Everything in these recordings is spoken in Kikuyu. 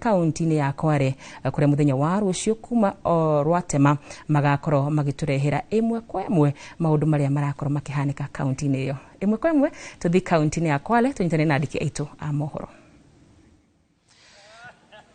Kaunti-inĩ ya Kwale kũrĩa mũthenya wa rũciũ kuma o rwatema magakorwo magĩtũrehera ĩmwe kwa ĩmwe maũndũ marĩa marakorwo makĩhanĩka kaunti-inĩ ĩyo. Ĩmwe kwa ĩmwe tũthiĩ kaunti-inĩ ya Kwale tũnyitane na andĩki aitũ a mohoro.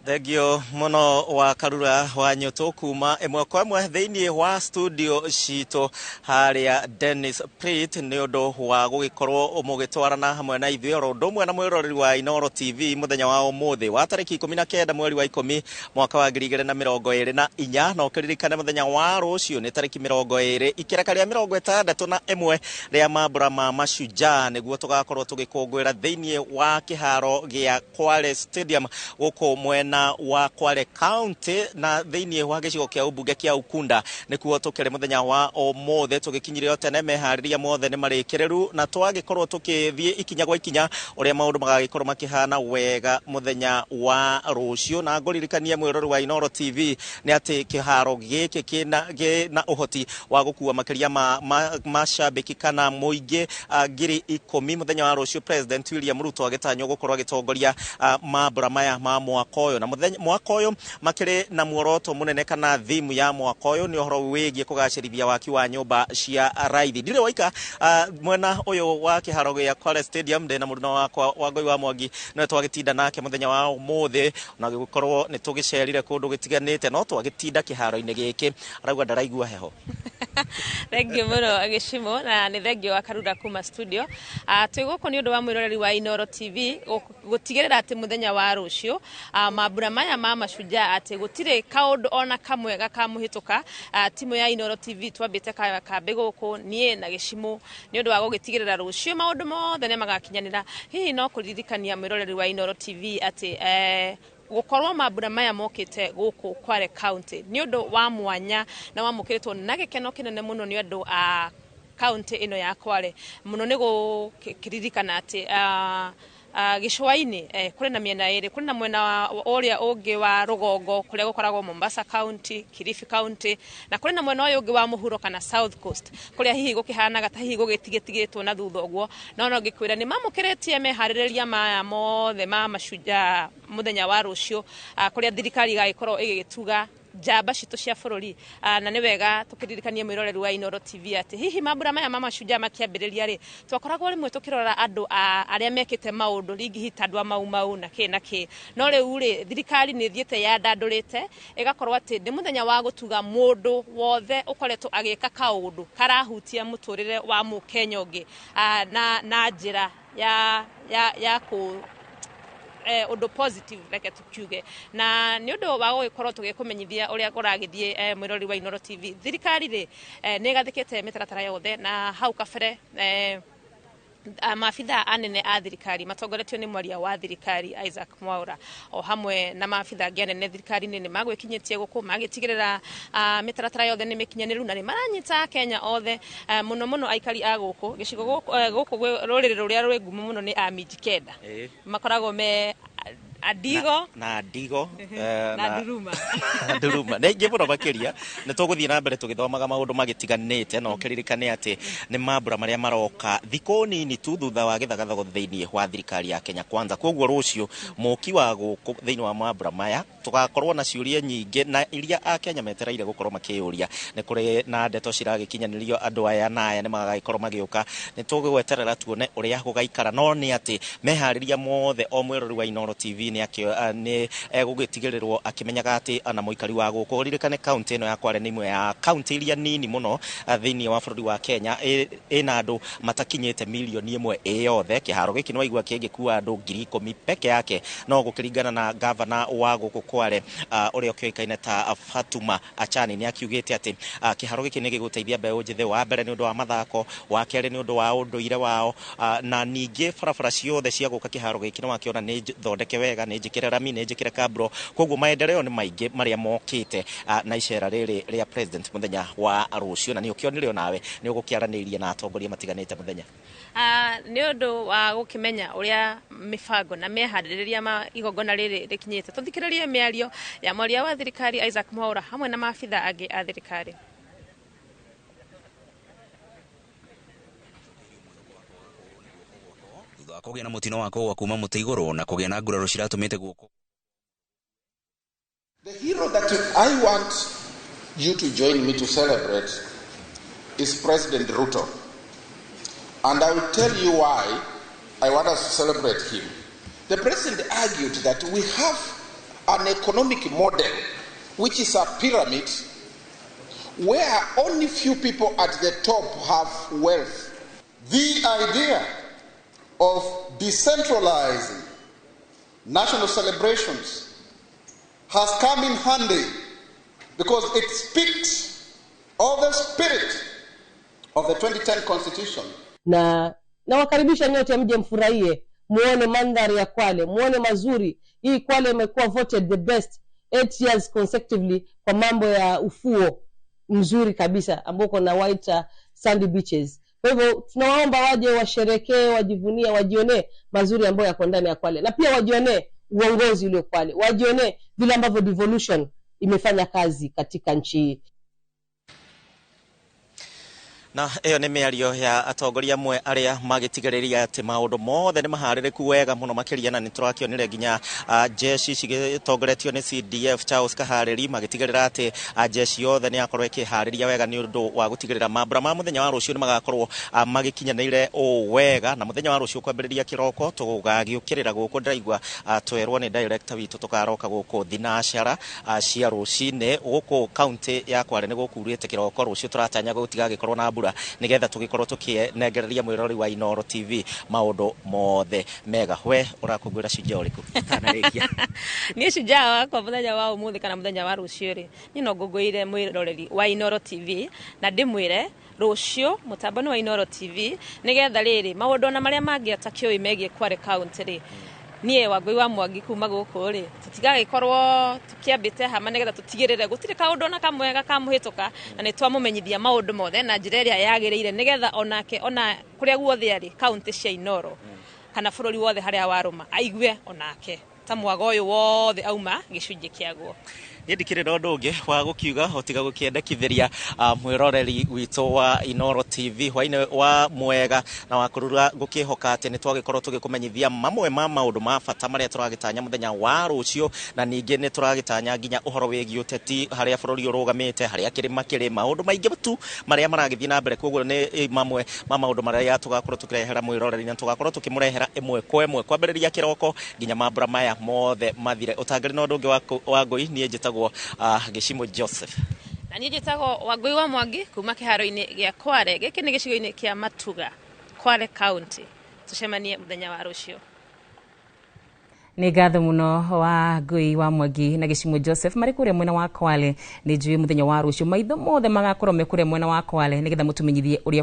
Thengio muno wa Karura wa Nyũtũ kuma ĩmwe kwa ĩmwe thĩinĩ wa studio citũ harĩa Dennis Pritt, nĩ ũndũ wa gũgĩkorwo mũgĩtwarana hamwe na ithuĩ oro ũndũ ũmwe na mwĩroreri wa Inooro TV mũthenya wa ũmũthĩ wa tarĩki 19 mweri wa 10 mwaka wa 2024. Na ũkĩririkane mũthenya wa rũciũ nĩ tarĩki 20, ikereka rĩa 61 rĩa mambũra ma Mashujaa, nĩguo tũgakorwo tũgĩkũngũĩra thĩinĩ wa kĩharo gĩa Kwale Stadium gũkũ mwena wa Kwale County na thĩinĩ wa gĩcigo kĩa ũmbunge kĩa Ukunda. Nĩkuo tũkĩrĩ mũthenya wa ũmũthĩ, tũgĩkinyire o tene, meharĩria mothe nĩ marĩkĩrĩru na twagĩkorwo tũkĩthiĩ ikinya gwa ikinya ũrĩa maũndũ magagĩkorwo makĩhana wega mũthenya wa rũciũ. Na ngũririkanie mwĩrori wa Inooro TV nĩ atĩ kĩharo gĩkĩ kĩna ũhoti wa gũkua makĩria ma mashabiki kana mũingĩ 10,000. Mũthenya wa rũciũ President William Ruto agĩtanywo gũkorwo agĩtongoria mambũra maya ma mwaka ũyũ, na mũthenya mwaka ũyũ makĩrĩ na muoroto mũnene kana thimu ya mwaka ũyũ nĩ ũhoro wĩgiĩ kũgacĩrithia waki wa nyũmba cia raithi. Ndirĩ waika mwena ũyũ wa kĩharo gĩa Kwale Stadium, ndĩ na mũruna wakwa Wangũi wa Mwangi, nĩwe twagĩtinda nake mũthenya wa ũmũthĩ, na gũkorwo nĩ tũgĩcerire kũndũ gĩtiganĩte no twagĩtinda kĩharo-inĩ gĩkĩ. Arauga ndaraigua heho. Thengio mũno Gĩcimo, na nĩ thengio wa Karura kuma studio. Twĩ gũkũ nĩ ũndũ wa mwĩroreri wa Inooro TV gũtigĩrĩra atĩ mũthenya wa rũciũ mambura maya ma Mashujaa atĩ gũtirĩ kaũndũ ona kamwe gakamũhĩtũka. Timu ya Inooro TV twambĩte kambĩ gũkũ niĩ na Gĩcimo nĩ ũndũ wa gũgĩtigĩrĩra rũciũ maũndũ mothe nĩ magakinyanĩra. Hihi no kũririkania mwĩroreri wa Inooro TV atĩ gũkorwo mambura maya mokĩte gũkũ Kwale County nĩ ũndũ wa mwanya na wamũkĩrĩtwo na gĩkeno kĩnene mũno nĩ andũ a kaunti ĩno ya Kwale mũno, nĩ gũkĩririkana atĩ gĩcũa-inĩ kũrĩ na mĩena ĩrĩ, kũrĩ na mwena ũrĩa ũngĩ wa rũgongo kũrĩa gũkoragwo Mombasa County, Kilifi County, na kũrĩ na mwena ũyũ ũngĩ wa mũhuro kana South Coast kũrĩa hihi gũkĩhanaga ta hihi gũgĩtigĩtigĩtwo na thutha ũguo. No no ngĩkwĩra nĩ mamũkĩrĩtie meharĩrĩria maya mothe ma Mashujaa mũthenya wa rũciũ, kũrĩa thirikari ĩgagĩkorwo ĩgĩgĩtuga njamba citũ cia bũrũri. Na nĩ wega tũkĩririkanie mwĩroreri wa Inooro TV atĩ hihi mambura maya ma Mashujaa makĩambĩrĩria rĩ, twakoragwo rĩmwe tũkĩrora andũ arĩa mekĩte maũndũ rĩngĩ hihi ta andũ a Mau Mau na kĩ na kĩ, no rĩu rĩ thirikari nĩ ĩthiĩte yandandũrĩte ĩgakorwo atĩ nĩ mũthenya wa gũtuga mũndũ wothe ũkoretwo agĩka kaũndũ karahutia mũtũrĩre wa mũkenya ũngĩ na njĩra ya kũ ũndũ positive, reke tukiuge. Na nĩ ũndũ wa gũgĩkorwo tũgĩkũmenyithia ũrĩa kũragĩthiĩ, mwĩrori wa Inooro TV, thirikari rĩ nĩ ĩgathĩkĩte mĩtaratara yothe, na hau kabere maabitha anene a thirikari matongoretio nĩ mwaria wa thirikari Isaac Mwaura o hamwe na maabitha angĩ anene thirikari-inĩ nĩ magwĩkinyĩtie gũkũ magĩtigĩrĩra mĩtaratara yothe nĩ mĩkinyanĩru, na nĩ maranyita Kenya othe, mũno mũno aikari a gũkũ gĩcigo gũkũ rũrĩrĩ rũrĩa rwĩ ngumo mũno nĩ a Mijikenda, makoragwo me Adigo na Adigo na Nduruma. Nduruma nĩ aingĩ mũno makĩria. Nĩ tũgũthiĩ na mbere tũgĩthomaga maũndũ magĩtiganĩte, na ũkĩririkane atĩ nĩ mambura marĩa maroka thikũ nini tu thutha wa gĩthagathago thĩinĩ wa thirikari ya Kenya Kwanza. Koguo rũciũ mũki wa gũkũ thĩinĩ wa mambura maya tũgakorwo na ciũria nyingĩ na iria Akenya metereire gũkorwo makĩyũria. Nĩ kũrĩ na ndeto ciragĩkinyanĩrio andũ aya na aya nĩ magagĩkorwo magĩũka, nĩ tũgweterera tuone ũrĩa gũgaikara, no nĩ atĩ meharĩria mothe o mwĩrori wa Inooro TV nĩ egũgĩtigĩrĩrwo akĩmenyaga atĩ ona mũikari wa gũkũ. Ririkane kaunti ĩno ya Kwale nĩ imwe ya kaunti iria nini mũno thĩinĩ wa bũrũri wa Kenya, ĩna andũ matakinyĩte 1 million ĩ yothe. Kĩharo gĩkĩ nĩ waigua kĩngĩkua andũ 10,000 peke yake, no gũkĩringana na gavana wa gũkũ Kwale ũrĩa ũkĩũĩkaine ta Fatuma Achani nĩ akiugĩte atĩ kĩharo gĩkĩ nĩ gĩgũteithia mbeũ njĩthĩ, wa mbere nĩ ũndũ wa mathako, wa kerĩ nĩ ũndũ wa ũndũire wao, na ningĩ barabara ciothe cia gũka kĩharo gĩkĩ nĩ wakĩona nĩ thondeke wega, nĩ njĩkĩre rami, nĩ njĩkĩre kabro. Koguo maendeleo nĩ maingĩ marĩa mokĩte na icera rĩrĩ rĩa president mũthenya wa rũciũ, na nĩ ũkĩonire onawe nĩ ũgũkĩaranĩirie na atongoria matiganĩte mũthenya. Nĩ ũndũ wa gũkĩmenya ũrĩa mĩbango na meharĩrĩria ma igongona rĩrĩ rĩkinyĩte, tũthikĩrĩrie mĩario ya mwaria wa thirikari Isaac Mwaura hamwe na maabitha angĩ a thirikari. Thutha wa kũgĩa na mũtino wa kũgwa kuma mũtĩ igũrũ na kũgĩa na nguraro ciratũmĩte guoko. The hero that I want you to join me to celebrate is President Ruto. And I will tell you why I want us to celebrate him. The president argued that we have an economic model, which is a pyramid, where only few people at the top have wealth. The idea of decentralizing national celebrations has come in handy because it speaks of the spirit of the 2010 Constitution. Na nawakaribisha nyote mje mfurahie, muone mandhari ya Kwale, muone mazuri. Hii Kwale imekuwa voted the best 8 years consecutively kwa mambo ya ufuo mzuri kabisa ambao kuna white sandy beaches. Kwa hivyo tunawaomba waje washerekee, wajivunie, wajionee mazuri ambayo yako ndani ya Kwale, na pia wajionee uongozi ulio Kwale, wajionee vile ambavyo devolution imefanya kazi katika nchi hii. Na ĩyo nĩ mĩario ya atongoria amwe arĩa magĩtigĩrĩria atĩ maũndũ mothe nĩ maharĩrĩku wega mũno makĩria, na nĩ tũrakĩonire nginya jeshi cigĩtongoretio nĩ CDF Charles Kaharĩri magĩtigĩrĩra atĩ jeshi yothe nĩ yakorwo ĩkĩharĩria wega nĩ ũndũ wa gũtigĩrĩra mambura ma mũthenya wa rũciũ nĩ magakorwo magĩkinyanĩire ũũ wega. Na mũthenya wa rũciũ kwambĩrĩria kĩroko tũgagĩũkĩrĩra gũkũ, ndĩraigua twerwo nĩ director witũ tũkaroka gũkũ thinacara cia rũcinĩ gũkũ kaunti ya Kwale nĩ gũkurĩte kĩroko. Rũciũ tũratanya gũtigagĩkorwo na mbura nigetha tugikorwo tukinengereria mwirori wa Inooro TV maundu mothe mega. We urakungwira shujaa uriku tanarikia? Ni shujaa wakwa muthenya wa umuthi kana muthenya wa rucio ri ni no ngũngũire mwiroreri wa Inooro TV na ndimwire rucio mutambo wa Inooro TV nigetha riri maundu ona maria mangi atakĩũĩ megie Kwale County ri niĩ Wangũi wa Mwangi kuma gũkũ rĩ tũtigagĩkorwo tũkĩambĩte hama nĩgetha tũtigĩrĩre gũtirĩ kaũndũ ona kamwe gakamũhĩtũka, na nĩ twamũmenyithia maũndũ mothe na njĩra ĩrĩa yagĩrĩire nĩgetha onake ona kũrĩa guothe arĩ kaunti cia Inooro kana bũrũri wothe harĩa warũma aigue onake ta mwaga ũyũ wothe auma gĩcunjĩ kĩaguo. Niĩ ndikĩrĩ na ũndũ ũngĩ wa gũkiuga o tiga gũkĩendekithĩria mwĩroreri witũ wa Inooro TV hwainĩ wa mwega na wa kũrura, gũkĩhoka atĩ nĩ twagĩkorwo tũgĩkũmenyithia mamwe ma maũndũ ma bata marĩa tũragĩtanya mũthenya wa rũciũ, na ningĩ nĩ tũragĩtanya nginya ũhoro wĩgiĩ ũteti, harĩa bũrũri ũrũgamĩte, harĩa kĩrĩma kĩrĩ, maũndũ maingĩ tu marĩa maragĩthiĩ na mbere. Koguo nĩ mamwe ma maũndũ marĩa tũgakorwo tũkĩrehera mwĩroreri na tũgakorwo tũkĩmũrehera ĩmwe kwa ĩmwe kwambĩrĩria kĩroko nginya mambura maya mothe mathire. Ũtangĩrĩ na ũndũ ũngĩ wa ngũi, niĩ njĩtagwo Gĩcimo Joseph. Na niĩ njĩtagwo Wangũi wa Mwangi kuma kĩharo-inĩ gĩa Kwale. Gĩkĩ nĩ gĩcigo-inĩ kĩa Matuga, Kwale County. Tũcemanie mũthenya wa rũciũ. Nĩ ngatho mũno wa Ngũi wa Mwangi na Gĩcimo Joseph marĩ kũrĩa mwena wa Kwale. Nĩ njũĩ mũthenya wa rũciũ maitho mothe magakorwo me kũrĩa mwena wa Kwale nĩgetha mũtũmenyithie ũrĩa